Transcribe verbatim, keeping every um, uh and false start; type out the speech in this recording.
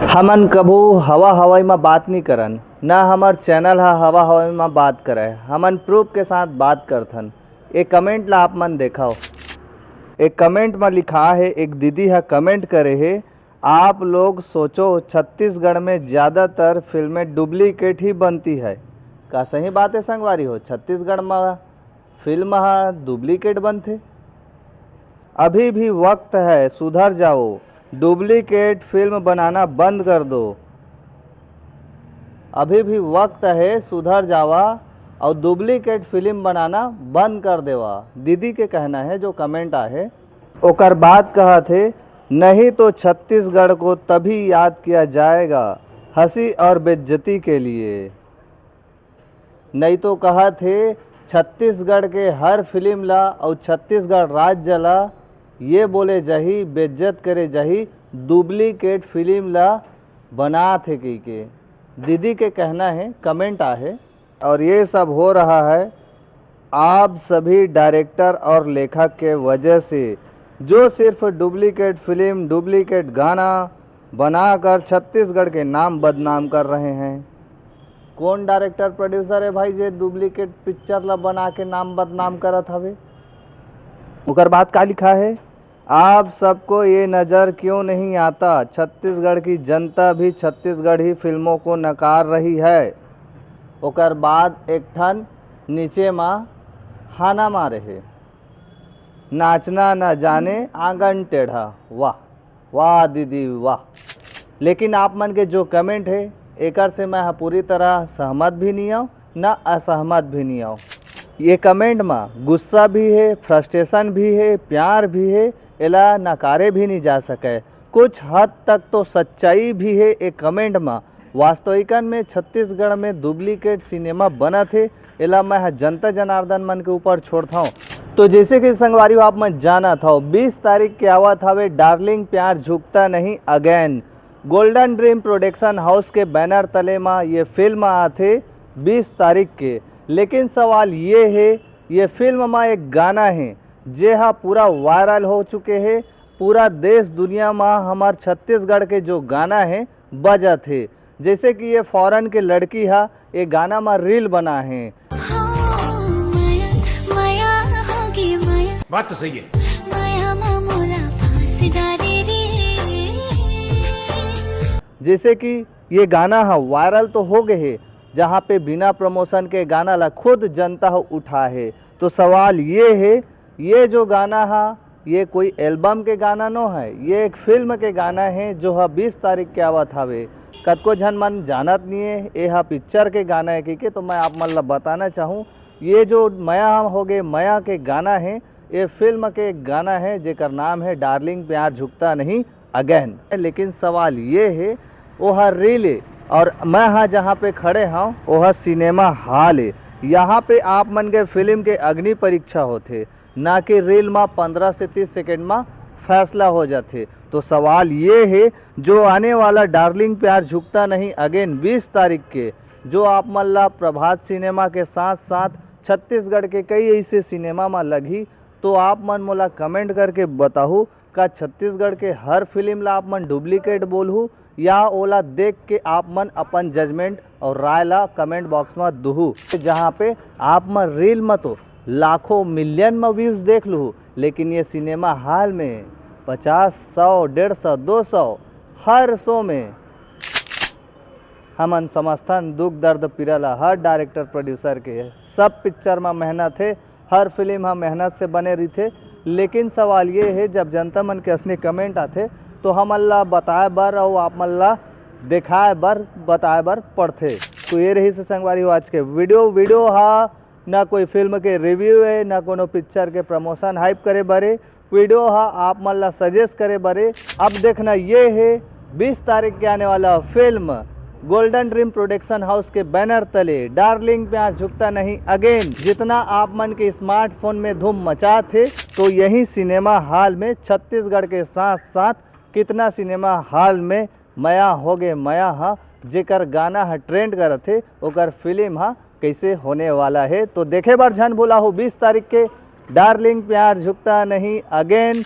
हमन कभू हवा हवाई म बात नहीं करन, ना हमर चैनल ह हवा हवाई म बात करे। हमन प्रूफ के साथ बात करथन। ये कमेंट ला आप मन देखाओ। एक कमेंट म लिखा है, एक दीदी ह कमेंट करे है, आप लोग सोचो, छत्तीसगढ़ में ज़्यादातर फिल्में डुप्लीकेट ही बनती है। का सही बात है संगवारी हो? छत्तीसगढ़ म फिल्म ह डुप्लीकेट बनथे। अभी भी वक्त है, सुधर जाओ, डुप्लीकेट फिल्म बनाना बंद कर दो। अभी भी वक्त है, सुधर जावा और डुप्लीकेट फिल्म बनाना बंद कर देवा, दीदी के कहना है जो कमेंट आहे। ओकर बाद कहत हे, नहीं तो छत्तीसगढ़ को तभी याद किया जाएगा, हंसी और बेइज्जती के लिए। नहीं तो कहत हे, छत्तीसगढ़ के हर फिल्म ला और छत्तीसगढ़ राज्य ला ये बोले जाही, बेइज्जत करे जाही, डुप्लीकेट फिल्म ला बनात हे कहिके दीदी के कहना है, कमेंट आहे। और ये सब हो रहा है आप सभी डायरेक्टर और लेखक के वजह से, जो सिर्फ डुप्लीकेट फिल्म, डुप्लीकेट गाना बनाकर छत्तीसगढ़ के नाम बदनाम कर रहे हैं। कौन डायरेक्टर प्रोड्यूसर है भाई, जे डुप्लीकेट पिक्चर ला बना के नाम बदनाम करत हवे? ओकर बाद का लिखा है, आप सबको ये नज़र क्यों नहीं आता, छत्तीसगढ़ की जनता भी छत्तीसगढ़ी फिल्मों को नकार रही है। ओकर बाद एक ठन नीचे मा हाना मारे हे, नाचना न जाने आंगन टेढ़ा। वाह, वाह दीदी, वाह। लेकिन आप मन के जो कमेंट है, एकर से मैं ह पूरी तरह सहमत भी नहीं आऊँ, ना असहमत भी नहीं आऊँ। ये कमेंट मा गुस्सा भी है, फ्रस्ट्रेशन भी है, प्यार भी है, एला नकारे भी नहीं जा सके। कुछ हद तक तो सच्चाई भी है ये कमेंट मा। वास्तविकन में छत्तीसगढ़ में डुप्लीकेट सिनेमा बनत हे, एला मैं ह जनता जनार्दन मन के ऊपर छोड़थौं। तो जैसे कि संगवारी हो, आप मन जानत हव, बीस तारीख के आवत हवे डार्लिंग प्यार झुकता नहीं again. Golden dream production house के बैनर तले मा ये फिल्म आथे बीस तारीख के। लेकिन सवाल ये हे, ये फिल्म मा एक गाना हे, जे हा पूरा वायरल हो चुके हे। पूरा देश दुनिया मा हमार छत्तीसगढ़ के जो गाना हे, बजत हे। जैसे कि ये फॉरेन के लड़की हा ये गाना मा रील बना हे। हो मया, मया होगे मया, बात तो सही है। मया मा मोला फांस डारे रे। जैसे कि ये गाना हा वायरल तो हो गए हे, जहाँ पे बिना प्रमोशन के गाना ला खुद जनता ह उठा हे। तो सवाल ये हे, ये जो गाना हा, ये कोई एल्बम के गाना नो है, ये एक फिल्म के गाना है जो हा बीस तारीख के आवत हवे। कतको झन मन जानत नहीं है ये हा पिक्चर के गाना है कहिके। तो मैं आप मन ला बताना चाहूँ, ये जो मया होगे मया के गाना है, ये फिल्म के एक गाना है जेकर नाम है डार्लिंग प्यार झुकता नहीं अगेन। लेकिन सवाल ये है, वो हर रील है और मैं हा जहाँ पे खड़े हूँ वो हर सिनेमा हॉल है। यहाँ पे आप मन के फिल्म के अग्नि परीक्षा होथे, ना कि रील मा पंद्रह से तीस सेकंड मा फैसला हो जाथे। तो सवाल ये है, जो आने वाला डार्लिंग प्यार झुकता नहीं अगेन बीस तारीख के, जो आप मन ला प्रभात सिनेमा के साथ साथ छत्तीसगढ़ के कई ऐसे सिनेमा मा लगही, तो आप मन मोला कमेंट करके बताहू, का छत्तीसगढ़ के हर फिल्म ला आप मन डुप्लीकेट बोलहू या ओला देख के आप मन अपन जजमेंट और राय ला कमेंट बॉक्स में दुहू, जहाँ पे आप मन रील में तो लाखों मिलियन में व्यूज देख लूहू, लेकिन ये सिनेमा हॉल में पचास, सौ, डेढ़ सौ, दो सौ, हर शो में हमन समझथन दुख दर्द पीरा ला हर डायरेक्टर प्रोड्यूसर के। सब पिक्चर में मेहनत है, हर फिल्म ह मेहनत से बने रहिथे। लेकिन सवाल ये है, जब जनता मन के असली कमेंट आथे तो हमन ला बताए बर अउ आप मन ला दिखाए बर, बताए बर पड़थे। तो ये रहिस संगवारी हो आज के वीडियो। वीडियो हा ना कोई फिल्म के रिव्यू है, ना कोनो पिक्चर के प्रमोशन हाइप करे बर है। वीडियो हा आप मन ला सजेस्ट करे बर है। अब देखना ये है बीस तारीख के आने वाला film golden dream production house के बैनर तले डार्लिंग प्यार झुकता नहीं अगेन जितना आप मन के स्मार्टफोन में धूम मचात हे, तो यही सिनेमा हॉल में छत्तीसगढ़ के साथ साथ कितना सिनेमा हॉल में मया होगे मया हा, जेकर गाना ह ट्रेंड करत हे, ओकर फिल्म ह कैसे होने वाला है। तो देखे बर झन भूला हो बीस तारीख के डार्लिंग प्यार झुकता नहीं अगेन।